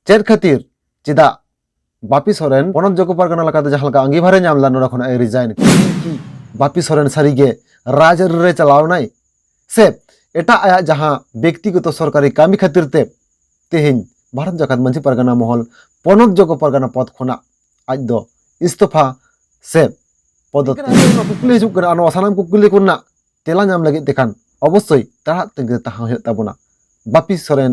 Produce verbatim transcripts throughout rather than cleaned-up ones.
ᱪᱮᱫ ᱠᱷᱟᱹᱛᱤᱨ? ᱪᱮᱫᱟᱜ ᱵᱟᱯᱤ ᱥᱚᱨᱮᱱ ᱯᱚᱱᱚᱛ ᱡᱚᱜᱚ ᱯᱟᱨᱜᱟᱱᱟ ᱞᱮᱠᱟᱛᱮ ᱡᱟᱦᱟᱸ ᱞᱮᱠᱟ ᱟᱸᱜᱤᱵᱷᱟᱨᱮ ᱧᱟᱢ ᱞᱮᱫᱟ, ᱱᱚᱰᱮ ᱠᱷᱚᱱᱟᱜ ᱮ ᱨᱤᱡᱟᱭᱤᱱ ᱠᱮᱫᱟ? ᱠᱤ ᱵᱟᱯᱤ ᱥᱚᱨᱮᱱ ᱥᱟᱹᱨᱤᱜᱮ ᱨᱟᱡᱽᱟᱹᱨᱤ ᱨᱮ ᱪᱟᱞᱟᱣ ᱮᱱᱟᱭ, ᱥᱮ ᱮᱴᱟᱜ ᱟᱭᱟᱜ ᱡᱟᱦᱟᱸ ᱵᱮᱠᱛᱤᱜᱚᱛᱚ ᱥᱚᱨᱠᱟᱨᱤ ᱠᱟᱹᱢᱤ ᱠᱷᱟᱹᱛᱤᱨ ᱛᱮ ᱛᱮᱦᱮᱧ ᱵᱷᱟᱨᱚᱛ ᱡᱟᱠᱟᱛ ᱢᱟᱹᱡᱷᱤ ᱯᱟᱨᱜᱟᱱᱟ ᱢᱚᱦᱚᱞ ᱯᱚᱱᱚᱛ ᱡᱚᱜᱚ ᱯᱟᱨᱜᱟᱱᱟ ᱯᱚᱫᱽ ᱠᱷᱚᱱᱟᱜ ᱟᱡ ᱫᱚ ᱤᱥᱛᱚᱯᱷᱟ ᱥᱮ ᱯᱚᱫᱚᱛᱛᱤ? ᱱᱚᱣᱟ ᱠᱩᱠᱞᱤ ᱦᱤᱡᱩᱜ ᱠᱟᱱᱟ, ᱟᱨ ᱱᱚᱣᱟ ᱥᱟᱱᱟᱢ ᱠᱩᱠᱞᱤ ᱠᱚ ᱨᱮᱱᱟᱜ ᱛᱮᱞᱟ ᱧᱟᱢ ᱞᱟᱹᱜᱤᱫ ᱛᱮᱠᱷᱟᱱ ᱚᱵᱚᱥᱥᱳᱭ ᱛᱟᱲᱟᱜ ᱛᱟᱹᱜᱤ ᱨᱮ ᱛᱟᱦᱮᱸ ᱦᱩᱭᱩᱜ ᱛᱟᱵᱚᱱᱟ᱾ ᱵᱟᱯᱤ ᱥᱚᱨᱮᱱ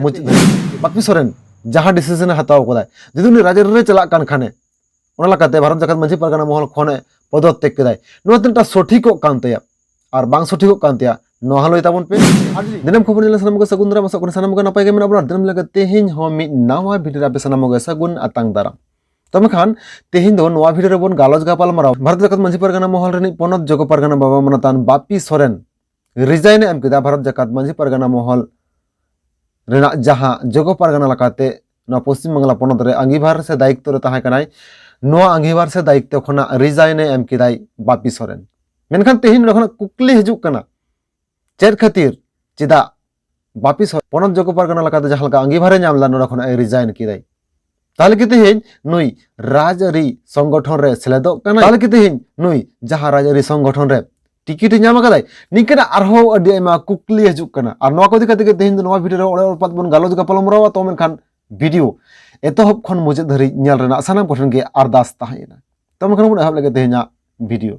ᱢᱩᱪᱟᱹᱫ ᱫᱷᱟᱹᱵᱤᱡ᱾ ᱵᱟᱯᱤ ᱥᱚᱨᱮᱱ ᱡᱟᱦᱟᱸ ᱰᱤᱥᱤᱥᱚᱱ ᱮ ᱦᱟᱛᱟᱣ ᱠᱟᱫᱟᱭ, ᱡᱩᱫᱤ ᱩᱱᱤ ᱨᱟᱡᱽᱟᱹᱨᱤ ᱨᱮ ᱪᱟᱞᱟᱜ ᱠᱟᱱ ᱠᱷᱟᱱᱮ, ᱚᱱᱟ ᱞᱮᱠᱟᱛᱮ ᱵᱷᱟᱨᱚᱛ ᱡᱟᱠᱟᱛ ᱢᱟᱹᱡᱷᱤ ᱯᱟᱨᱜᱟᱱᱟ ᱢᱚᱦᱚᱞ ᱠᱷᱚᱱᱮ ᱯᱚᱫᱚᱛᱛᱮᱠ ᱠᱮᱫᱟᱭ, ᱱᱚᱣᱟ ᱛᱤᱱᱟᱹᱜᱴᱟ ᱥᱚᱴᱷᱤᱠᱚᱜ ᱠᱟᱱ ᱛᱟᱭᱟ ᱟᱨ ᱵᱟᱝ ᱥᱚᱴᱷᱤᱠᱚᱜ ᱠᱟᱱ ᱛᱟᱭᱟ, ᱱᱚᱣᱟ ᱦᱚᱸ ᱞᱟᱹᱭ ᱛᱟᱵᱚᱱ ᱯᱮ᱾ ᱟᱨ ᱡᱩᱫᱤ ᱫᱤᱱᱟᱹᱢ ᱠᱷᱚᱵᱚᱨ ᱧᱮᱞ ᱥᱟᱱᱟᱢ ᱠᱚ ᱥᱟᱹᱜᱩᱱ ᱫᱟᱨᱟᱢ, ᱟᱥᱚᱜ ᱠᱟᱱᱟ ᱥᱟᱱᱟᱢ ᱠᱚ ᱱᱟᱯᱟᱭ ᱜᱮ ᱢᱮᱱᱟᱜ ᱵᱚᱱᱟ᱾ ᱟᱨ ᱫᱤᱱᱟᱹᱢ ᱞᱮᱠᱟ ᱛᱮᱦᱮᱧ ᱦᱚᱸ ᱢᱤᱫ ᱱᱟᱣᱟ ᱵᱷᱤᱰᱤᱭᱳ ᱨᱮ ᱟᱯᱮ ᱥᱟᱱᱟᱢ ᱠᱚ ᱥᱟᱹᱜᱩᱱ ᱟᱛᱟᱝ ᱫᱟᱨᱟᱢ᱾ ᱛᱚᱵᱮ ᱠᱷᱟᱱ ᱛᱮᱦᱮᱧ ᱫᱚ ᱱᱚᱣᱟ ᱵᱷᱤᱰᱤᱭᱳ ᱨᱮᱵᱚᱱ ᱜᱟᱞᱚᱪ ᱜᱟᱯᱟᱞ ᱢᱟᱨᱟᱣ ᱵᱷᱟᱨᱚᱛ ᱡᱟᱠᱟᱛ ᱢᱟᱹᱡᱷᱤ ᱯᱟᱨᱜᱟᱱᱟ ᱢᱚᱦᱚᱞ ᱨᱤᱱᱤᱡ ᱯᱚᱱᱚᱛ ᱡᱚᱜᱚ ᱯᱟᱨᱜᱟᱱᱟ ᱵᱟᱵᱟ ᱢᱟᱱᱚᱛᱟᱱ ᱵᱟᱯᱤ ᱥᱚᱨᱮᱱ ᱨᱤᱡᱟᱭᱤᱱ ᱮ ᱮᱢ ᱠᱮᱫᱟ ᱵᱷᱟᱨᱚᱛ ᱡᱟᱠᱟᱛ ᱢᱟᱹᱡᱷᱤ ᱯᱟᱨᱜᱟᱱᱟ ᱢᱚᱦᱚᱞ ᱨᱮᱱᱟᱜ ᱡᱟᱦᱟᱸ ᱡᱚᱜᱚ ᱯᱟᱨᱜᱟᱱᱟ ᱞᱮᱠᱟᱛᱮ ᱱᱚᱣᱟ ᱯᱚᱥᱪᱤᱢ ᱵᱟᱝᱞᱟ ᱯᱚᱱᱚᱛ ᱨᱮ ᱟᱸᱜᱤᱵᱷᱟᱨ ᱥᱮ ᱫᱟᱭᱤᱛᱛᱚ ᱨᱮ ᱛᱟᱦᱮᱸ ᱠᱟᱱᱟᱭ, ᱱᱚᱣᱟ ᱟᱸᱜᱤᱵᱷᱟᱨ ᱥᱮ ᱫᱟᱭᱤᱛᱛᱚ ᱠᱷᱚᱱᱟᱜ ᱨᱤᱡᱟᱭᱤᱱ ᱮ ᱮᱢ ᱠᱮᱫᱟᱭ ᱵᱟᱯᱤ ᱥᱚᱨᱮᱱ᱾ ᱢᱮᱱᱠᱷᱟᱱ ᱛᱮᱦᱮᱧ ᱱᱚᱰᱮ ᱠᱷᱚᱱᱟᱜ ᱠᱩᱠᱞᱤ ᱦᱤᱡᱩᱜ ᱠᱟᱱᱟ, ᱪᱮᱫ ᱠᱷᱟᱹᱛᱤᱨ, ᱪᱮᱫᱟᱜ ᱵᱟᱯᱤ ᱥᱚᱨᱮᱱ ᱯᱚᱱᱚᱛ ᱡᱚᱜᱚ ᱯᱟᱨᱜᱟᱱᱟ ᱞᱮᱠᱟᱛᱮ ᱡᱟᱦᱟᱸ ᱞᱮᱠᱟ ᱟᱸᱜᱤᱵᱷᱟᱨᱮ ᱧᱟᱢ ᱞᱮᱫᱟ, ᱱᱚᱰᱮ ᱠᱷᱚᱱᱟᱜ ᱮ ᱨᱤᱡᱟᱭᱤᱱ ᱠᱮᱫᱟᱭ? ᱛᱟᱦᱞᱮ ᱠᱤ ᱛᱮᱦᱮᱧ ᱱᱩᱭ ᱨᱟᱡᱽᱟᱹᱨᱤ ᱥᱚᱝᱜᱚᱴᱷᱚᱱ ᱨᱮ ᱥᱮᱞᱮᱫᱚᱜ ᱠᱟᱱᱟᱭ? ᱛᱟᱦᱞᱮ ᱠᱤ ᱛᱮᱦᱮᱧ ᱱᱩᱭ ᱡᱟᱦᱟᱸ ᱨᱟᱡᱽᱟᱹᱨᱤ ᱥᱚᱝᱜᱚᱴᱷᱚᱱ ᱨᱮ ᱴᱤᱠᱤᱴ ᱮ ᱧᱟᱢ ᱟᱠᱟᱫᱟᱭ? ᱱᱤᱝᱠᱟᱹᱱᱟᱜ ᱟᱨᱦᱚᱸ ᱟᱹᱰᱤ ᱟᱭᱢᱟ ᱠᱩᱠᱞᱤ ᱦᱤᱡᱩᱜ ᱠᱟᱱᱟ᱾ ᱟᱨ ᱱᱚᱣᱟ ᱠᱚ ᱤᱫᱤ ᱠᱟᱛᱮ ᱜᱮ ᱛᱮᱦᱮᱧ ᱫᱚ ᱱᱚᱣᱟ ᱵᱷᱤᱰᱤᱭᱳ ᱨᱮ ᱚᱲᱮ ᱚᱲᱯᱟᱛ ᱵᱚᱱ ᱜᱟᱞᱚᱪ ᱜᱟᱯᱟᱞ ᱢᱟᱨᱟᱣᱟ᱾ ᱛᱚ ᱢᱮᱱᱠᱷᱟᱱ ᱵᱷᱤᱰᱤᱭᱳ ᱮᱛᱚᱦᱚᱵ ᱠᱷᱚᱱ ᱢᱩᱪᱟᱹᱫ ᱫᱷᱟᱹᱨᱤᱡ ᱧᱮᱞ ᱨᱮᱱᱟᱜ ᱥᱟᱱᱟᱢ ᱠᱚᱴᱷᱮᱱ ᱜᱮ ᱟᱨᱫᱟᱥ ᱛᱟᱦᱮᱸᱭᱮᱱᱟ᱾ ᱛᱚ ᱢᱮᱱᱠᱷᱟᱱ ᱵᱚᱱ ᱮᱦᱚᱵ ᱞᱮᱜᱮ ᱛᱮᱦᱮᱧᱟᱜ ᱵᱷᱤᱰᱤᱭᱳ᱾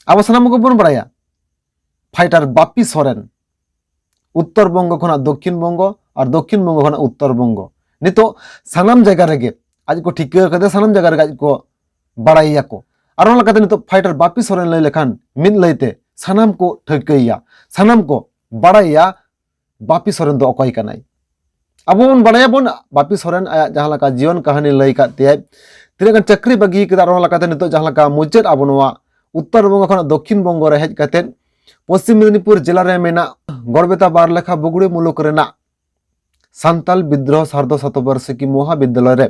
ᱟᱵᱚ ᱥᱟᱱᱟᱢ ᱠᱚᱵᱚᱱ ᱵᱟᱲᱟᱭᱟ, ᱯᱷᱟᱭᱴᱟᱨ ᱵᱟᱯᱤ ᱥᱚᱨᱮᱱ ᱩᱛᱛᱚᱨ ᱵᱚᱝᱜᱚ ᱠᱷᱚᱱᱟᱜ ᱫᱚᱠᱠᱷᱤᱱ ᱵᱚᱝᱜᱚ ᱟᱨ ᱫᱚᱠᱠᱷᱤᱱ ᱵᱚᱝᱜᱚ ᱠᱷᱚᱱᱟᱜ ᱩᱛᱛᱚᱨ ᱵᱚᱝᱜᱚ, ᱱᱤᱛᱚᱜ ᱥᱟᱱᱟᱢ ᱡᱟᱭᱜᱟ ᱨᱮᱜᱮ ᱟᱡ ᱠᱚ ᱴᱷᱤᱠᱟᱹ ᱟᱠᱟᱫᱮᱭᱟ, ᱥᱟᱱᱟᱢ ᱡᱟᱭᱜᱟ ᱨᱮᱜᱮ ᱟᱡ ᱠᱚ ᱵᱟᱲᱟᱭᱮᱭᱟ ᱠᱚ᱾ ᱟᱨ ᱚᱱᱟ ᱞᱮᱠᱟᱛᱮ ᱱᱤᱛᱚᱜ ᱯᱷᱟᱭᱴᱟᱨ ᱵᱟᱯᱤ ᱥᱚᱨᱮᱱ ᱞᱟᱹᱭ ᱞᱮᱠᱷᱟᱱ ᱢᱤᱫ ᱞᱟᱹᱭᱛᱮ ᱥᱟᱱᱟᱢ ᱠᱚ ᱴᱷᱟᱹᱣᱠᱟᱹᱭᱮᱭᱟ, ᱥᱟᱱᱟᱢ ᱠᱚ ᱵᱟᱲᱟᱭᱮᱭᱟ ᱵᱟᱯᱤ ᱥᱚᱨᱮᱱ ᱫᱚ ᱚᱠᱚᱭ ᱠᱟᱱᱟᱭ᱾ ᱟᱵᱚ ᱵᱚᱱ ᱵᱟᱲᱟᱭᱟᱵᱚᱱ ᱵᱟᱯᱤ ᱥᱚᱨᱮᱱ ᱟᱭᱟᱜ ᱡᱟᱦᱟᱸ ᱞᱮᱠᱟ ᱡᱤᱭᱚᱱ ᱠᱟᱹᱦᱱᱤ ᱞᱟᱹᱭ ᱠᱟᱫ ᱛᱮᱭᱟᱭ, ᱛᱤᱱᱟᱹᱜ ᱜᱟᱱ ᱪᱟᱹᱠᱨᱤ ᱵᱟᱹᱜᱤ ᱠᱟᱫᱟ, ᱟᱨ ᱚᱱᱟ ᱞᱮᱠᱟᱛᱮ ᱱᱤᱛᱚᱜ ᱡᱟᱦᱟᱸ ᱞᱮᱠᱟ ᱢᱩᱪᱟᱹᱫ ᱟᱵᱚ ᱱᱚᱣᱟ ᱩᱛᱛᱚᱨ ᱵᱚᱝᱜᱚ ᱠᱷᱚᱱᱟᱜ ᱫᱚᱠᱠᱷᱤᱱ ᱵᱚᱝᱜᱚ ᱨᱮ ᱦᱮᱡ ᱠᱟᱛᱮᱫ ᱯᱚᱥᱪᱤᱢ ᱢᱮᱫᱽᱱᱤᱯᱩᱨ ᱡᱮᱞᱟ ᱨᱮ ᱢᱮᱱᱟᱜ ᱜᱚᱲᱵᱮᱛᱟ ᱵᱟᱨ ᱞᱮᱠᱷᱟ ᱵᱩᱜᱲᱤ ᱢᱩᱞᱩᱠ ᱨᱮᱱᱟᱜ ᱥᱟᱱᱛᱟᱞ ᱵᱤᱫᱽᱫᱨᱳᱦᱚ ᱥᱟᱨᱫᱷᱚ ᱥᱟᱛᱚᱵᱟᱨᱥᱤᱠᱤ ᱢᱚᱦᱟ ᱵᱤᱫᱽᱫᱟᱞᱚᱭ ᱨᱮ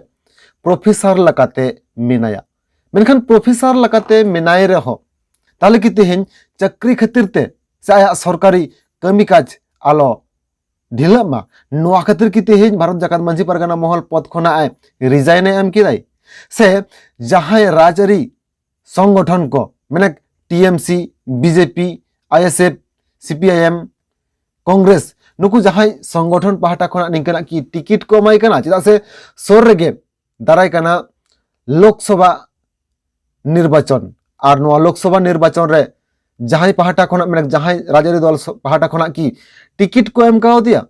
ᱯᱨᱚᱯᱷᱮᱥᱟᱨ ᱞᱮᱠᱟᱛᱮ ᱢᱮᱱᱟᱭᱟ᱾ ᱢᱮᱱᱠᱷᱟᱱ ᱯᱨᱚᱯᱷᱮᱥᱟᱨ ᱞᱮᱠᱟᱛᱮ ᱢᱮᱱᱟᱭ ᱨᱮᱦᱚᱸ, ᱛᱟᱦᱞᱮ ᱠᱤ ᱛᱮᱦᱮᱧ ᱪᱟᱹᱠᱨᱤ ᱠᱷᱟᱹᱛᱤᱨ ᱛᱮ ᱥᱮ ᱟᱭᱟᱜ ᱥᱚᱨᱠᱟᱨᱤ ᱠᱟᱹᱢᱤ ᱠᱟᱡᱽ ᱟᱞᱚ ᱰᱷᱤᱞᱟᱹᱜ ᱢᱟ, ᱱᱚᱣᱟ ᱠᱷᱟᱹᱛᱤᱨ ᱠᱤ ᱛᱮᱦᱮᱧ ᱵᱷᱟᱨᱚᱛ ᱡᱟᱠᱟᱛ ᱢᱟᱹᱡᱷᱤ ᱯᱟᱨᱜᱟᱱᱟ ᱢᱚᱦᱚᱞ ᱯᱚᱫ ᱠᱷᱚᱱᱟᱜ ᱮ resign ᱮ ᱮᱢ ᱠᱮᱫᱟᱭ? ᱥᱮ ᱡᱟᱦᱟᱸᱭ ᱨᱟᱡᱽᱟᱹᱨᱤ ᱥᱚᱝᱜᱚᱴᱷᱚᱱ ᱠᱚ, ᱢᱟᱱᱮ T M C, B J P, I S F, C P I M, Congress, ᱱᱩᱠᱩ ᱡᱟᱦᱟᱸᱭ ᱥᱚᱝᱜᱚᱴᱷᱚᱱ ᱯᱟᱦᱴᱟ ᱠᱷᱚᱱᱟᱜ ᱱᱤᱝᱠᱟᱹᱱᱟᱜ ᱠᱤ ᱴᱤᱠᱤᱴ ᱠᱚ ᱮᱢᱟᱭ ᱠᱟᱱᱟ? ᱪᱮᱫᱟᱜ ᱥᱮ ᱥᱩᱨ ᱨᱮᱜᱮ ᱫᱟᱨᱟᱭ ᱠᱟᱱᱟ ᱞᱳᱠᱥᱚᱵᱷᱟ ᱱᱤᱨᱵᱟᱪᱚᱱ, ᱟᱨ ᱱᱚᱣᱟ ᱞᱳᱠᱥᱚᱵᱷᱟ ᱱᱤᱨᱵᱟᱪᱚᱱ ᱨᱮ ᱡᱟᱦᱟᱸᱭ ᱯᱟᱦᱴᱟ ᱠᱷᱚᱱᱟᱜ, ᱢᱟᱱᱮ ᱡᱟᱦᱟᱸᱭ ᱨᱟᱡᱽᱟᱹᱨᱤ ᱫᱚᱞ ᱥᱚ-, ᱯᱟᱦᱴᱟ ᱠᱷᱚᱱᱟᱜ ᱠᱤ ᱴᱤᱠᱤᱴ ᱠᱚ ᱮᱢ ᱠᱟᱣᱫᱮᱭᱟ?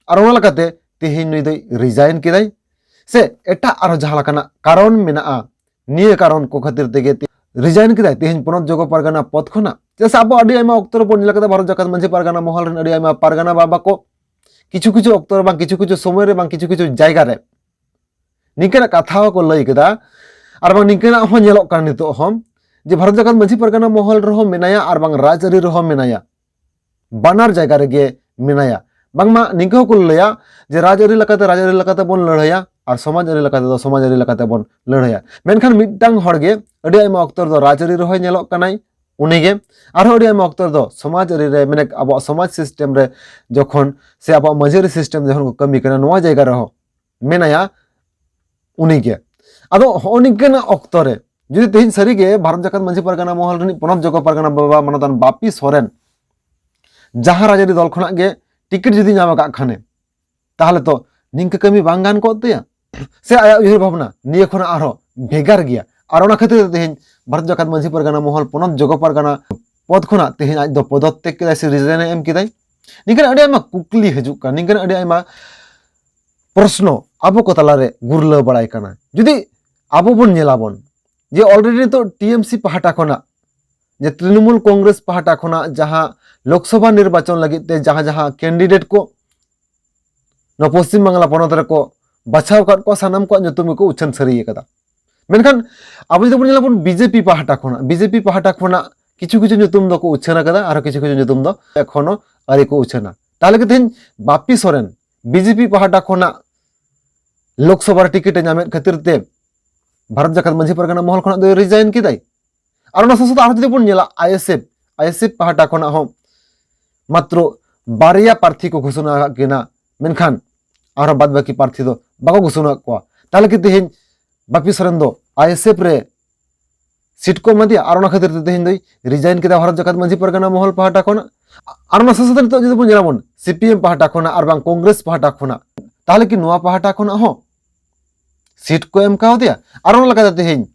ᱟᱨ ᱚᱱᱟ ᱞᱮᱠᱟᱛᱮ ᱛᱮᱦᱮᱧ ᱱᱩᱭ ᱫᱚᱭ resign ᱠᱮᱫᱟᱭ, ᱥᱮ ᱮᱴᱟᱜ ᱟᱨᱦᱚᱸ ᱡᱟᱦᱟᱸ ᱞᱮᱠᱟᱱᱟᱜ ᱠᱟᱨᱚᱱ ᱢᱮᱱᱟᱜᱼᱟ, ᱱᱤᱭᱟᱹ ᱠᱟᱨᱚᱱ ᱠᱚ ᱠᱷᱟᱹᱛᱤᱨ ᱛᱮᱜᱮ ᱛᱮ-, resign ᱠᱮᱫᱟᱭ ᱛᱮᱦᱮᱧ ᱯᱚᱱᱚᱛ ᱡᱚᱜᱚ ᱯᱟᱨᱜᱟᱱᱟ ᱯᱚᱫ ᱠᱷᱚᱱᱟᱜ? ᱪᱮᱫᱟᱜ ᱥᱮ ᱟᱵᱚ ᱟᱹᱰᱤ ᱟᱭᱢᱟ ᱚᱠᱛᱚ ᱨᱮᱵᱚᱱ ᱧᱮᱞ ᱠᱟᱫᱟ, ᱵᱷᱟᱨᱚᱛ ᱡᱟᱠᱟᱛ ᱢᱟᱹᱡᱷᱤ ᱯᱟᱨᱜᱟᱱᱟ ᱢᱚᱦᱚᱞ ᱨᱮᱱ ᱟᱹᱰᱤ ᱟᱭᱢᱟ ᱯᱟᱨᱜᱟᱱᱟ ᱵᱟᱵᱟ ᱠᱚ ᱠᱤᱪᱷᱩ ᱠᱤᱪᱷᱩ ᱚᱠᱛᱚ ᱨᱮ ᱵᱟᱝ ᱠᱤᱪᱷᱩ ᱠᱤᱪᱷᱩ ᱥᱚᱢᱚᱭ ᱨᱮ ᱵᱟᱝ ᱠᱤᱪᱷᱩ ᱠᱤᱪᱷᱩ ᱡᱟᱭᱜᱟ ᱨᱮ ᱱᱤᱝᱠᱟᱹᱱᱟᱜ ᱠᱟᱛᱷᱟ ᱦᱚᱸᱠᱚ ᱞᱟᱹᱭ ᱠᱮᱫᱟ, ᱟᱨ ᱵᱟᱝ ᱱᱤᱝᱠᱟᱹᱱᱟᱜ ᱦᱚᱸ ᱧᱮᱞᱚᱜ ᱠᱟᱱᱟ ᱱᱤᱛᱚᱜ ᱦᱚᱸ, ᱡᱮ ᱵᱷᱟᱨᱚᱛ ᱡᱟᱠᱟᱛ ᱢᱟᱹᱡᱷᱤ ᱯᱟᱨᱜᱟᱱᱟ ᱢᱚᱦᱚᱞ ᱨᱮᱦᱚᱸ ᱢᱮᱱᱟᱭᱟ ᱟᱨ ᱵᱟᱝ ᱨᱟᱡᱽᱟᱹᱨᱤ ᱨᱮᱦᱚᱸ ᱢᱮᱱᱟᱭᱟ, ᱵᱟᱱᱟᱨ ᱡᱟᱭᱜᱟ ᱨᱮᱜᱮ ᱢᱮᱱᱟᱭᱟ᱾ ᱵᱟᱝᱢᱟ ᱱᱤᱝᱠᱟᱹ ᱦᱚᱸᱠᱚ ᱞᱟᱹᱭᱟ ᱡᱮ ᱨᱟᱡᱽᱟᱹᱨᱤ ᱞᱮᱠᱟᱛᱮ ᱨᱟᱡᱽᱟᱹᱨᱤ ᱞᱮᱠᱟᱛᱮ ᱵᱚᱱ ᱞᱟᱹᱲᱦᱟᱹᱭᱟ ᱟᱨ ᱥᱚᱢᱟᱡᱽ ᱟᱹᱨᱤ ᱞᱮᱠᱟᱛᱮ ᱫᱚ ᱥᱚᱢᱟᱡᱽ ᱟᱹᱨᱤ ᱞᱮᱠᱟᱛᱮ ᱵᱚᱱ ᱞᱟᱹᱲᱦᱟᱹᱭᱟ᱾ ᱢᱮᱱᱠᱷᱟᱱ ᱢᱤᱫᱴᱟᱝ ᱦᱚᱲ ᱜᱮ ᱟᱹᱰᱤ ᱟᱭᱢᱟ ᱚᱠᱛᱚ ᱨᱮᱫᱚ ᱨᱟᱡᱽᱟᱹᱨᱤ ᱨᱮᱦᱚᱸᱭ ᱧᱮᱞᱚᱜ ᱠᱟᱱᱟᱭ, ᱩᱱᱤᱜᱮ, ᱟᱨᱦᱚᱸ ᱟᱹᱰᱤ ᱟᱭᱢᱟ ᱚᱠᱛᱚ ᱨᱮᱫᱚ ᱥᱚᱢᱟᱡᱽ ᱟᱹᱨᱤ ᱨᱮ, ᱢᱟᱱᱮ ᱟᱵᱚᱣᱟᱜ ᱥᱚᱢᱟᱡᱽ system ᱨᱮ ᱡᱚᱠᱷᱚᱱ, ᱥᱮ ᱟᱵᱚᱣᱟᱜ ᱢᱟᱹᱡᱷᱤ ᱟᱹᱨᱤ system ᱡᱚᱠᱷᱚᱱ ᱠᱚ ᱠᱟᱹᱢᱤ ᱠᱟᱱᱟ ᱱᱚᱣᱟ ᱡᱟᱭᱜᱟ ᱨᱮᱦᱚᱸ ᱢᱮᱱᱟᱭᱟ ᱩᱱᱤᱜᱮ᱾ ᱟᱫᱚ ᱦᱚᱸᱜᱼᱚ ᱱᱤᱝᱠᱟᱹᱱᱟᱜ ᱚᱠᱛᱚ ᱨᱮ ᱡᱩᱫᱤ ᱛᱮᱦᱮᱧ ᱥᱟᱹᱨᱤᱜᱮ ᱵᱷᱟᱨᱚᱛ ᱡᱟᱠᱟᱛ ᱢᱟᱹᱡᱷᱤ ᱯᱟᱨᱜᱟᱱᱟ ᱢᱚᱦᱚᱞ ᱨᱤᱱᱤᱡ ᱯᱚᱱᱚᱛ ᱡᱚᱜᱚ ᱯᱟᱨᱜᱟᱱᱟ ᱵᱟᱵᱟ ᱢᱟᱱᱚᱛᱟᱱ ᱵᱟᱯᱤ ᱥᱚᱨᱮᱱ ᱡᱟᱦᱟᱸ ᱨᱟᱡᱽᱟᱹᱨᱤ ᱫᱚᱞ ᱠᱷᱚᱱᱟᱜ ᱜᱮ ᱴᱤᱠᱤᱴ ᱡᱩᱫᱤ ᱧᱟᱢ ᱟᱠᱟᱫ ᱠᱷᱟᱱᱮ, ᱛᱟᱦᱚᱞᱮ ᱛᱚ ᱱᱤᱝᱠᱟᱹ ᱠᱟᱹᱢᱤ ᱵᱟᱝ ᱜᱟᱱ ᱠᱚᱜ ᱛᱟᱭᱟ᱾ ᱥᱮ ᱟᱭᱟᱜ ᱩᱭᱦᱟᱹᱨ ᱵᱷᱟᱵᱽᱱᱟ ᱱᱤᱭᱟᱹ ᱠᱷᱚᱱᱟᱜ ᱟᱨᱦᱚᱸ ᱵᱷᱮᱜᱟᱨ ᱜᱮᱭᱟ᱾ ᱟᱨ ᱚᱱᱟ ᱠᱷᱟᱹᱛᱤᱨ ᱛᱮ ᱛᱮᱦᱮᱧ ᱵᱷᱟᱨᱚᱛ ᱡᱟᱠᱟᱛ ᱢᱟᱹᱡᱷᱤ ᱯᱟᱨᱜᱟᱱᱟ ᱢᱚᱦᱚᱞ ᱯᱚᱱᱚᱛ ᱡᱚᱜᱚ ᱯᱟᱨᱜᱟᱱᱟ ᱯᱚᱫ ᱠᱷᱚᱱᱟᱜ ᱛᱮᱦᱮᱧ ᱟᱡ ᱫᱚ ᱯᱚᱫᱚᱛᱛᱮᱜ ᱠᱮᱫᱟᱭ ᱥᱮ resign ᱮ ᱮᱢ ᱠᱮᱫᱟᱭ᱾ ᱱᱤᱝᱠᱟᱹᱱᱟᱜ ᱟᱹᱰᱤ ᱟᱭᱢᱟ ᱠᱩᱠᱞᱤ ᱦᱤᱡᱩᱜ ᱠᱟᱱᱟ, ᱱᱤᱝᱠᱟᱹᱱᱟᱜ ᱟᱹᱰᱤ ᱟᱭᱢᱟ ᱯᱨᱚᱥᱱᱚ ᱟᱵᱚ ᱠᱚ ᱛᱟᱞᱟᱨᱮ ᱜᱩᱨᱞᱟᱹᱣ ᱵᱟᱲᱟᱭ ᱠᱟᱱᱟ᱾ ᱡᱩᱫᱤ ᱟᱵᱚ ᱵᱚᱱ ᱧᱮᱞᱟᱵᱚᱱ ᱡᱮ already ᱱᱤᱛᱚᱜ ᱴᱤ ᱮᱢ ᱥᱤ ᱯᱟᱦᱴᱟ ᱠᱷᱚᱱᱟᱜ, ᱡᱮ ᱛᱨᱤᱱᱢᱩᱞ ᱠᱚᱝᱜᱨᱮᱥ ᱯᱟᱦᱴᱟ ᱠᱷᱚᱱᱟᱜ ᱡᱟᱦᱟᱸ ᱞᱳᱠᱥᱚᱵᱷᱟ ᱱᱤᱨᱵᱟᱪᱚᱱ ᱞᱟᱹᱜᱤᱫ ᱛᱮ ᱡᱟᱦᱟᱸ ᱡᱟᱦᱟᱸ candidate ᱠᱚ ᱱᱚᱣᱟ ᱯᱚᱥᱪᱤᱢ ᱵᱟᱝᱞᱟ ᱯᱚᱱᱚᱛ ᱨᱮᱠᱚ ᱵᱟᱪᱷᱟᱣ ᱟᱠᱟᱫ ᱠᱚᱣᱟ, ᱥᱟᱱᱟᱢ ᱠᱚᱣᱟᱜ ᱧᱩᱛᱩᱢ ᱜᱮᱠᱚ ᱩᱪᱷᱟᱹᱱ ᱥᱟᱹᱨᱤ ᱟᱠᱟᱫᱟ᱾ ᱢᱮᱱᱠᱷᱟᱱ ᱟᱵᱚ ᱡᱩᱫᱤ ᱵᱚᱱ ᱧᱮᱞᱟᱵᱚᱱ ᱵᱤ ᱡᱮ ᱯᱤ ᱯᱟᱦᱴᱟ ᱠᱷᱚᱱᱟᱜ, ᱵᱤ ᱡᱮ ᱯᱤ ᱯᱟᱦᱴᱟ ᱠᱷᱚᱱᱟᱜ ᱠᱤᱪᱷᱩ ᱠᱤᱪᱷᱩ ᱧᱩᱛᱩᱢ ᱫᱚᱠᱚ ᱩᱪᱷᱟᱹᱱ ᱟᱠᱟᱫᱟ, ᱟᱨᱦᱚᱸ ᱠᱤᱪᱷᱩ ᱠᱤᱪᱷᱩ ᱧᱩᱛᱩᱢ ᱫᱚ ᱮᱠᱷᱚᱱᱳ ᱟᱹᱣᱨᱤ ᱠᱚ ᱩᱪᱷᱟᱹᱱᱟ᱾ ᱛᱟᱦᱚᱞᱮ ᱜᱮ ᱛᱮᱦᱮᱧ ᱵᱟᱯᱤ ᱥᱚᱨᱮᱱ ᱵᱤ ᱡᱮ ᱯᱤ ᱯᱟᱦᱴᱟ ᱠᱷᱚᱱᱟᱜ ᱞᱳᱠᱥᱚᱵᱷᱟ ᱨᱮ ᱴᱤᱠᱤᱴ ᱮ ᱧᱟᱢᱮᱫ ᱠᱷᱟᱹᱛᱤᱨ ᱛᱮ ᱵᱷᱟᱨᱚᱛ ᱡᱟᱠᱟᱛ ᱢᱟᱹᱡᱷᱤ ᱯᱟᱨᱜᱟᱱᱟ ᱢᱚᱦᱚᱞ ᱠᱷᱚᱱᱟᱜ ᱫᱚᱭ resign ᱠᱮᱫᱟᱭ᱾ ᱟᱨ ᱚᱱᱟ ᱥᱟᱶ ᱥᱟᱶᱛᱮ ᱟᱨᱦᱚᱸ ᱡᱩᱫᱤ ᱵᱚᱱ ᱧᱮᱞᱟ, ᱟᱭ ᱮᱥ ᱮᱯᱷ, ᱟᱭ ᱮᱥ ᱮᱯᱷ ᱯᱟᱦᱴᱟ ᱠᱷᱚᱱᱟᱜ ᱦᱚᱸ ᱢᱟᱛᱨᱚ ᱵᱟᱨᱭᱟ ᱯᱨᱟᱨᱛᱷᱤ ᱠᱚ ᱜᱷᱳᱥᱚᱱᱟ ᱟᱠᱟᱫ ᱠᱤᱱᱟ, ᱢᱮᱱᱠᱷᱟᱱ ᱟᱨᱦᱚᱸ ᱵᱟᱫ ᱵᱟᱹᱠᱤ ᱯᱨᱟᱨᱛᱷᱤ ᱫᱚ ᱵᱟᱠᱚ ᱜᱷᱳᱥᱚᱱᱟ ᱟᱠᱟᱫ ᱠᱚᱣᱟ᱾ ᱛᱟᱦᱚᱞᱮ ᱠᱤ ᱛᱮᱦᱮᱧ ᱵᱟᱯᱤ ᱥᱚᱨᱮᱱ ᱫᱚ ᱟᱭᱮᱥᱮᱯᱷ ᱨᱮ ᱥᱤᱴ ᱠᱚ ᱮᱢᱟ ᱫᱮᱭᱟ ᱟᱨ ᱚᱱᱟ ᱠᱷᱟᱹᱛᱤᱨ ᱛᱮ ᱛᱮᱦᱮᱧ ᱫᱚᱭ ᱨᱤᱡᱟᱭᱤᱱ ᱠᱮᱫᱟ ᱵᱷᱟᱨᱚᱛ ᱡᱟᱠᱟᱛ ᱢᱟᱹᱡᱷᱤ ᱯᱟᱨᱜᱟᱱᱟ ᱢᱚᱦᱚᱞ ᱯᱟᱦᱴᱟ ᱠᱷᱚᱱᱟᱜ? ᱟᱨ ᱚᱱᱟ ᱥᱟᱶ ᱥᱟᱶᱛᱮ ᱱᱤᱛᱚᱜ ᱡᱩᱫᱤ ᱵᱚᱱ ᱧᱮᱞᱟᱵᱚᱱ ᱥᱤᱯᱤᱮᱢ ᱯᱟᱦᱴᱟ ᱠᱷᱚᱱᱟᱜ ᱟᱨ ᱵᱟᱝ ᱠᱚᱝᱜᱨᱮᱥ ᱯᱟᱦᱴᱟ ᱠᱷᱚᱱᱟᱜ, ᱛᱟᱦᱚᱞᱮ ᱠᱤ ᱱᱚᱣᱟ ᱯᱟᱦᱴᱟ ᱠᱷᱚᱱᱟᱜ ᱦᱚᱸ ᱥᱤᱴ ᱠᱚ ᱮᱢ ᱠᱟᱣᱫᱮᱭᱟ? ᱟᱨ ᱚᱱᱟ ᱞᱮᱠᱟᱛᱮ ᱛᱮᱦᱮᱧ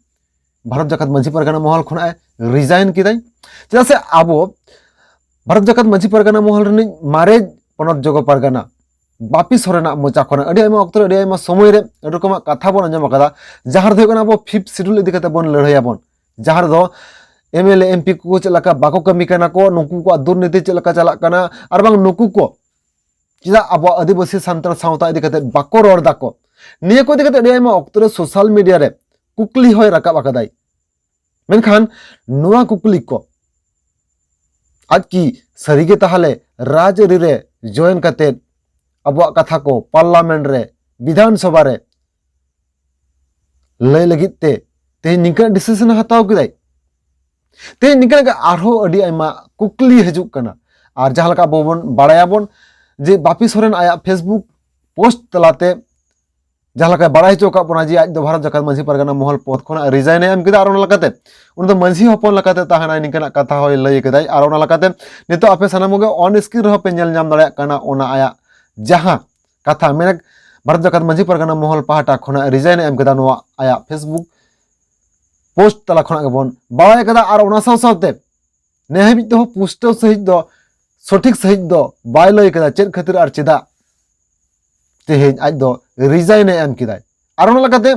ᱵᱷᱟᱨᱚᱛ ᱡᱟᱠᱟᱛ ᱢᱟᱹᱡᱷᱤ ᱯᱟᱨᱜᱟᱱᱟ ᱢᱚᱦᱚᱞ ᱠᱷᱚᱱᱟᱜ ᱮ ᱨᱤᱡᱟᱭᱤᱱ ᱠᱮᱫᱟᱭ᱾ ᱪᱮᱫᱟᱜ ᱥᱮ ᱟᱵᱚ ᱵᱷᱟᱨᱚᱛ ᱡᱟᱠᱟᱛ ᱢᱟᱹᱡᱷᱤ ᱯᱟᱨᱜᱟᱱᱟ ᱢᱚᱦᱚᱞ ᱨᱤᱱᱤᱡ ᱢᱟᱨᱮ ᱯᱚᱱᱚᱛ ᱡᱚᱜᱚ ᱯᱟᱨᱜᱟᱱᱟ ᱵᱟᱯᱤ ᱥᱚᱨᱮᱱᱟᱜ ᱢᱚᱪᱟ ᱠᱷᱚᱱᱟᱜ ᱟᱹᱰᱤ ᱟᱭᱢᱟ ᱚᱠᱛᱚ ᱨᱮ ᱟᱹᱰᱤ ᱟᱭᱢᱟ ᱥᱚᱢᱚᱭ ᱨᱮ ᱟᱹᱰᱤ ᱨᱚᱠᱚᱢᱟᱜ ᱠᱟᱛᱷᱟ ᱵᱚᱱ ᱟᱸᱡᱚᱢ ᱟᱠᱟᱫᱟ, ᱡᱟᱦᱟᱸ ᱨᱮᱫᱚ ᱦᱩᱭᱩᱜ ᱠᱟᱱᱟ ᱟᱵᱚ ᱯᱷᱤᱯᱛᱷ ᱥᱤᱰᱩᱞ ᱤᱫᱤ ᱠᱟᱛᱮ ᱵᱚᱱ ᱞᱟᱹᱲᱦᱟᱹᱭᱟᱵᱚᱱ, ᱡᱟᱦᱟᱸ ᱨᱮᱫᱚ M L A M P ᱠᱚ ᱪᱮᱫ ᱞᱮᱠᱟ ᱵᱟᱠᱚ ᱠᱟᱹᱢᱤ ᱠᱟᱱᱟ ᱠᱚ, ᱱᱩᱠᱩ ᱠᱚᱣᱟᱜ ᱫᱩᱨᱱᱤᱛᱤ ᱪᱮᱫ ᱞᱮᱠᱟ ᱪᱟᱞᱟᱜ ᱠᱟᱱᱟ, ᱟᱨ ᱵᱟᱝ ᱱᱩᱠᱩ ᱠᱚ ᱪᱮᱫᱟᱜ ᱟᱵᱚᱣᱟᱜ ᱟᱹᱫᱤᱵᱟᱹᱥᱤ ᱥᱟᱱᱛᱟᱲ ᱥᱟᱶᱛᱟ ᱤᱫᱤ ᱠᱟᱛᱮ ᱵᱟᱠᱚ ᱨᱚᱲ ᱫᱟᱠᱚ, ᱱᱤᱭᱟᱹ ᱠᱚ ᱤᱫᱤ ᱠᱟᱛᱮ ᱟᱹᱰᱤ ᱟᱭᱢᱟ ᱚᱠᱛᱚ ᱨᱮ ᱥᱳᱥᱟᱞ ᱢᱤᱰᱤᱭᱟ ᱨᱮ ᱠᱩᱠᱞᱤ ᱦᱚᱸᱭ ᱨᱟᱠᱟᱵ ᱟᱠᱟᱫᱟᱭ᱾ ᱢᱮᱱᱠᱷᱟᱱ ᱱᱚᱣᱟ ᱠᱩᱠᱞᱤ ᱠᱚ ᱟᱡ ᱠᱤ ᱥᱟᱹᱨᱤᱜᱮ ᱛᱟᱦᱚᱞᱮ ᱨᱟᱡᱽᱟᱹᱨᱤ ᱨᱮ ᱡᱚᱭᱮᱱ ᱠᱟᱛᱮ ᱟᱵᱚᱣᱟᱜ ᱠᱟᱛᱷᱟ ᱠᱚ ᱯᱟᱨᱞᱟᱢᱮᱱᱴ ᱨᱮ, ᱵᱤᱫᱷᱟᱱ ᱥᱚᱵᱷᱟ ᱨᱮ ᱞᱟᱹᱭ ᱞᱟᱹᱜᱤᱫ ᱛᱮ ᱛᱮᱦᱮᱧ ᱱᱤᱝᱠᱟᱹᱱᱟᱜ ᱰᱤᱥᱤᱥᱚᱱ ᱮ ᱦᱟᱛᱟᱣ ᱠᱮᱫᱟᱭ? ᱛᱮᱦᱮᱧ ᱱᱤᱝᱠᱟᱹᱱᱟᱜ ᱜᱮ ᱟᱨᱦᱚᱸ ᱟᱹᱰᱤ ᱟᱭᱢᱟ ᱠᱩᱠᱞᱤ ᱦᱤᱡᱩᱜ ᱠᱟᱱᱟ᱾ ᱟᱨ ᱡᱟᱦᱟᱸ ᱞᱮᱠᱟ ᱟᱵᱚ ᱵᱚᱱ ᱵᱟᱲᱟᱭᱟᱵᱚᱱ ᱡᱮ ᱵᱟᱯᱤ ᱥᱚᱨᱮᱱ ᱟᱭᱟᱜ ᱯᱷᱮᱥᱵᱩᱠ ᱯᱳᱥᱴ ᱛᱟᱞᱟᱛᱮ ᱡᱟᱦᱟᱸ ᱞᱮᱠᱟᱭ ᱵᱟᱲᱟᱭ ᱦᱚᱪᱚ ᱟᱠᱟᱫ ᱵᱚᱱᱟ ᱡᱮ ᱟᱡ ᱫᱚ ᱵᱷᱟᱨᱚᱛ ᱡᱟᱠᱟᱛ ᱢᱟᱹᱡᱷᱤ ᱯᱟᱨᱜᱟᱱᱟ ᱢᱚᱦᱚᱞ ᱯᱚᱫ ᱠᱷᱚᱱᱟᱜ ᱨᱤᱡᱟᱭᱤᱱ ᱮ ᱮᱢ ᱠᱮᱫᱟ, ᱟᱨ ᱚᱱᱟ ᱞᱮᱠᱟᱛᱮ ᱩᱱᱤ ᱫᱚ ᱢᱟᱹᱡᱷᱤ ᱦᱚᱯᱚᱱ ᱞᱮᱠᱟᱛᱮ ᱛᱟᱦᱮᱱᱟᱭ, ᱱᱤᱝᱠᱟᱹᱱᱟᱜ ᱠᱟᱛᱷᱟ ᱦᱚᱸᱭ ᱞᱟᱹᱭ ᱠᱮᱫᱟᱭ᱾ ᱟᱨ ᱚᱱᱟ ᱞᱮᱠᱟᱛᱮ ᱱᱤᱛᱚᱜ ᱟᱯᱮ ᱥᱟᱱᱟᱢ ᱠᱚᱜᱮ ᱚᱱ ᱥᱠᱨᱤᱱ ᱨᱮᱦᱚᱸ ᱯᱮ ᱧᱮᱞ ᱧᱟᱢ ᱫᱟᱲᱮᱭᱟᱜ ᱠᱟᱱᱟ ᱚᱱᱟ ᱟᱭᱟᱜ ᱡᱟᱦᱟᱸ ᱠᱟᱛᱷᱟ ᱢᱮᱱ ᱵᱷᱟᱨᱚᱛ ᱡᱟᱠᱟᱛ ᱢᱟᱹᱡᱷᱤ ᱯᱟᱨᱜᱟᱱᱟ ᱢᱚᱦᱚᱞ ᱯᱟᱦᱴᱟ ᱠᱷᱚᱱᱟᱜ ᱨᱤᱡᱟᱭᱤᱱ ᱮ ᱮᱢ ᱠᱮᱫᱟ, ᱱᱚᱣᱟ ᱟᱭᱟᱜ ᱯᱷᱮᱥᱵᱩᱠ ᱯᱳᱥᱴ ᱛᱟᱞᱟ ᱠᱷᱚᱱᱟᱜ ᱜᱮᱵᱚᱱ ᱵᱟᱲᱟᱭ ᱠᱟᱫᱟ᱾ ᱟᱨ ᱚᱱᱟ ᱥᱟᱶ ᱥᱟᱶᱛᱮ ᱱᱮ ᱦᱟᱹᱵᱤᱡ ᱛᱮᱦᱚᱸ ᱯᱩᱥᱴᱟᱹᱣ ᱥᱟᱹᱦᱤᱡ ᱫᱚ, ᱥᱚᱴᱷᱤᱠ ᱥᱟᱹᱦᱤᱡ ᱫᱚ ᱵᱟᱭ ᱞᱟᱹᱭ ᱠᱟᱫᱟ ᱪᱮᱫ ᱠᱷᱟᱹᱛᱤᱨ ᱟᱨ ᱪᱮᱫᱟᱜ ᱛᱮᱦᱮᱧ ᱟᱡ ᱫᱚ ᱨᱤᱡᱟᱭᱤᱱ ᱮ ᱮᱢ ᱠᱮᱫᱟᱭ᱾ ᱟᱨ ᱚᱱᱟ ᱞᱮᱠᱟᱛᱮ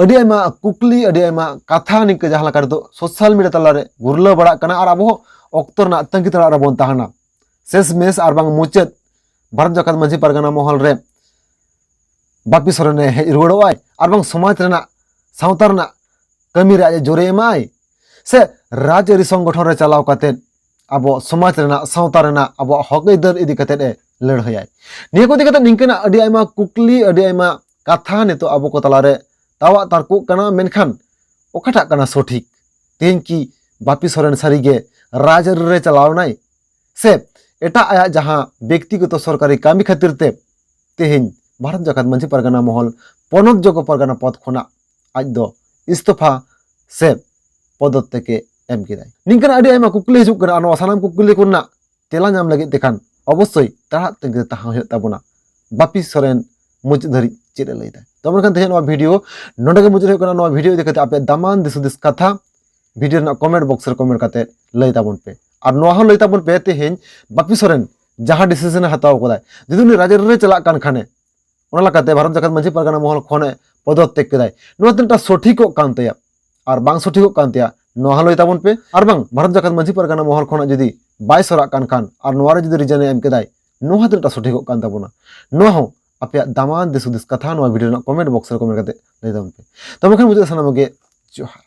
ᱟᱹᱰᱤ ᱟᱭᱢᱟ ᱠᱩᱠᱞᱤ, ᱟᱹᱰᱤ ᱟᱭᱢᱟ ᱠᱟᱛᱷᱟ ᱱᱤᱝᱠᱟᱹ ᱡᱟᱦᱟᱸ ᱞᱮᱠᱟ ᱱᱤᱛᱚᱜ ᱥᱳᱥᱟᱞ ᱢᱤᱰᱤᱭᱟ ᱛᱟᱞᱟᱨᱮ ᱜᱩᱨᱞᱟᱹᱣ ᱵᱟᱲᱟᱜ ᱠᱟᱱᱟ, ᱟᱨ ᱟᱵᱚ ᱦᱚᱸ ᱚᱠᱛᱚ ᱨᱮᱱᱟᱜ ᱛᱟᱺᱜᱤ ᱛᱟᱲᱟᱜ ᱨᱮᱵᱚᱱ ᱛᱟᱦᱮᱱᱟ᱾ ᱥᱮᱥ ᱢᱮᱥ ᱟᱨ ᱵᱟᱝ ᱢᱩᱪᱟᱹᱫ ᱵᱷᱟᱨᱚᱛ ᱡᱟᱠᱟᱛ ᱢᱟᱹᱡᱷᱤ ᱯᱟᱨᱜᱟᱱᱟ ᱢᱚᱦᱚᱞ ᱨᱮ ᱵᱟᱯᱤ ᱥᱚᱨᱮᱱᱮ ᱦᱮᱡ ᱨᱩᱣᱟᱹᱲᱚᱜ ᱟᱭ ᱟᱨ ᱵᱟᱝ ᱥᱚᱢᱟᱡᱽ ᱨᱮᱱᱟᱜ, ᱥᱟᱶᱛᱟ ᱨᱮᱱᱟᱜ ᱠᱟᱹᱢᱤ ᱨᱮ ᱟᱡ ᱡᱳᱨᱮ ᱮᱢᱟᱭ, ᱥᱮ ᱨᱟᱡᱽᱟᱹᱨᱤ ᱥᱚᱝᱜᱚᱴᱷᱚᱱ ᱨᱮ ᱪᱟᱞᱟᱣ ᱠᱟᱛᱮ ᱟᱵᱚ ᱥᱚᱢᱟᱡᱽ ᱨᱮᱱᱟᱜ, ᱥᱟᱶᱛᱟ ᱨᱮᱱᱟᱜ ᱟᱵᱚᱣᱟᱜ ᱦᱚᱠ ᱟᱹᱭᱫᱟᱹᱨ ᱤᱫᱤ ᱠᱟᱛᱮ ᱮ ᱞᱟᱹᱲᱦᱟᱹᱭᱟᱭ? ᱱᱤᱭᱟᱹ ᱠᱚ ᱤᱫᱤ ᱠᱟᱛᱮ ᱱᱤᱝᱠᱟᱹᱱᱟᱜ ᱟᱹᱰᱤ ᱟᱭᱢᱟ ᱠᱩᱠᱞᱤ, ᱟᱹᱰᱤ ᱟᱭᱢᱟ ᱠᱟᱛᱷᱟ ᱱᱤᱛᱚᱜ ᱟᱵᱚ ᱠᱚ ᱛᱟᱞᱟᱨᱮ ᱛᱟᱣᱟᱜ ᱛᱟᱨᱠᱚᱜ ᱠᱟᱱᱟ᱾ ᱢᱮᱱᱠᱷᱟᱱ ᱚᱠᱟᱴᱟᱜ ᱠᱟᱱᱟ ᱥᱚᱴᱷᱤᱠ? ᱛᱮᱦᱮᱧ ᱠᱤ ᱵᱟᱯᱤ ᱥᱚᱨᱮᱱ ᱥᱟᱹᱨᱤᱜᱮ ᱨᱟᱡᱽᱟᱹᱨᱤ ᱨᱮ ᱪᱟᱞᱟᱣ ᱮᱱᱟᱭ, ᱥᱮ ᱮᱴᱟᱜ ᱟᱭᱟᱜ ᱡᱟᱦᱟᱸ ᱵᱮᱠᱛᱤᱜᱚᱛᱚ ᱥᱚᱨᱠᱟᱨᱤ ᱠᱟᱹᱢᱤ ᱠᱷᱟᱹᱛᱤᱨ ᱛᱮ ᱛᱮᱦᱮᱧ ᱵᱷᱟᱨᱚᱛ ᱡᱟᱠᱟᱛ ᱢᱟᱹᱡᱷᱤ ᱯᱟᱨᱜᱟᱱᱟ ᱢᱚᱦᱚᱞ ᱯᱚᱱᱚᱛ ᱡᱚᱜᱚ ᱯᱟᱨᱜᱟᱱᱟ ᱯᱚᱫᱽ ᱠᱷᱚᱱᱟᱜ ᱟᱡ ᱫᱚ ᱤᱥᱛᱚᱯᱷᱟ ᱥᱮ ᱯᱚᱫᱚᱛᱛᱮᱠ ᱮ ᱮᱢ ᱠᱮᱫᱟᱭ᱾ ᱱᱤᱝᱠᱟᱱ ᱟᱹᱰᱤ ᱟᱭᱢᱟ ᱠᱩᱠᱞᱤ ᱦᱤᱡᱩᱜ ᱠᱟᱱᱟ, ᱟᱨ ᱱᱚᱣᱟ ᱥᱟᱱᱟᱢ ᱠᱩᱠᱞᱤ ᱠᱚᱨᱮᱱᱟᱜ ᱛᱮᱞᱟ ᱧᱟᱢ ᱞᱟᱹᱜᱤᱫ ᱛᱮᱠᱷᱟᱱ ᱚᱵᱚᱥᱥᱳᱭ ᱛᱟᱲᱟᱜ ᱛᱟᱹᱜᱤ ᱨᱮ ᱛᱟᱦᱮᱸ ᱦᱩᱭᱩᱜ ᱛᱟᱵᱚᱱᱟ ᱵᱟᱯᱤ ᱥᱚᱨᱮᱱ ᱢᱩᱪᱟᱹᱫ ᱫᱷᱟᱹᱨᱤᱡ ᱪᱮᱫ ᱮ ᱞᱟᱹᱭ ᱫᱟᱭ᱾ ᱛᱚ ᱢᱮᱱᱠᱷᱟᱱ ᱛᱮᱦᱮᱧ ᱱᱚᱣᱟ ᱵᱷᱤᱰᱤᱭᱳ ᱱᱚᱰᱮ ᱜᱮ ᱢᱩᱪᱟᱹᱫ ᱦᱩᱭᱩᱜ ᱠᱟᱱᱟ᱾ ᱱᱚᱣᱟ ᱵᱷᱤᱰᱤᱭᱳ ᱤᱫᱤ ᱠᱟᱛᱮ ᱟᱯᱮᱭᱟᱜ ᱫᱟᱢᱟᱱ ᱫᱤᱥ ᱦᱩᱫᱤᱥ ᱠᱟᱛᱷᱟ ᱵᱷᱤᱰᱤᱭᱳ ᱨᱮᱱᱟᱜ ᱠᱚᱢᱮᱱᱴ ᱵᱚᱠᱥ ᱨᱮ ᱠᱚᱢᱮᱱᱴ ᱠᱟᱛᱮ ᱞᱟᱹᱭ ᱛᱟᱵᱚᱱ ᱯᱮ, ᱟᱨ ᱱᱚᱣᱟ ᱦᱚᱸ ᱞᱟᱹᱭ ᱛᱟᱵᱚᱱ ᱯᱮ ᱛᱮᱦᱮᱧ ᱵᱟᱯᱤ ᱥᱚᱨᱮᱱ ᱡᱟᱦᱟᱸ ᱰᱤᱥᱤᱥᱚᱱ ᱮ ᱦᱟᱛᱟᱣ ᱠᱟᱫᱟᱭ, ᱡᱩᱫᱤ ᱩᱱᱤ ᱨᱟᱡᱽᱟᱹᱨᱤ ᱨᱮ ᱪᱟᱞᱟᱜ ᱠᱟᱱ ᱠᱷᱟᱱᱮ, ᱚᱱᱟ ᱞᱮᱠᱟᱛᱮ ᱵᱷᱟᱨᱚᱛ ᱡᱟᱠᱟᱛ ᱢᱟᱹᱡᱷᱤ ᱯᱟᱨᱜᱟᱱᱟ ᱢᱚᱦᱚᱞ ᱠᱷᱚᱱᱮ ᱯᱚᱫᱚᱛᱛᱮᱠ ᱠᱮᱫᱟᱭ, ᱱᱚᱣᱟ ᱛᱤᱱᱟᱹᱜᱴᱟ ᱥᱚᱴᱷᱤᱠᱚᱜ ᱠᱟᱱ ᱛᱟᱭᱟ ᱟᱨ ᱵᱟᱝ ᱥᱚᱴᱷᱤᱠᱚᱜ ᱠᱟᱱ ᱛᱟᱭᱟ, ᱱᱚᱣᱟ ᱦᱚᱸ ᱞᱟᱹᱭ ᱛᱟᱵᱚᱱ ᱯᱮ᱾ ᱟᱨ ᱵᱟᱝ ᱵᱷᱟᱨᱚᱛ ᱡᱟᱠᱟᱛ ᱢᱟᱹᱡᱷᱤ ᱯᱟᱨᱜᱟᱱᱟ ᱢᱚᱦᱚᱞ ᱠᱷᱚᱱᱟᱜ ᱡᱩᱫᱤ ᱵᱟᱭ ᱥᱚᱨᱟᱜ ᱠᱟᱱ ᱠᱷᱟᱱ ᱟᱨ ᱱᱚᱣᱟ ᱨᱮ ᱡᱩᱫᱤ ᱨᱤᱡᱮᱱ ᱮ ᱮᱢ ᱠᱮᱫᱟᱭ, ᱱᱚᱣᱟ ᱦᱚᱸ ᱛᱤᱱᱟᱹᱜᱴᱟ ᱥᱚᱴᱷᱤᱠᱚᱜ ᱠᱟᱱ ᱛᱟᱵᱚᱱᱟ, ᱱᱚᱣᱟ ᱦᱚᱸ ᱟᱯᱮᱭᱟᱜ ᱫᱟᱢᱟᱱ ᱫᱤᱥ ᱦᱩᱫᱤᱥ ᱠᱟᱛᱷᱟ ᱱᱚᱣᱟ ᱵᱷᱤᱰᱤᱭᱳ ᱨᱮᱱᱟᱜ ᱠᱚᱢᱮᱱᱴ ᱵᱚᱠᱥ ᱨᱮ ᱠᱚᱢᱮᱱᱴ ᱠᱟᱛᱮ ᱞᱟᱹᱭ ᱛᱟᱵᱚᱱ ᱯᱮ᱾ ᱛᱚᱵᱮ ᱠᱷᱟᱱ ᱢᱩᱪᱟᱹᱫ ᱥᱟᱱᱟᱢ ᱜᱮ ᱡᱚᱦᱟᱨ᱾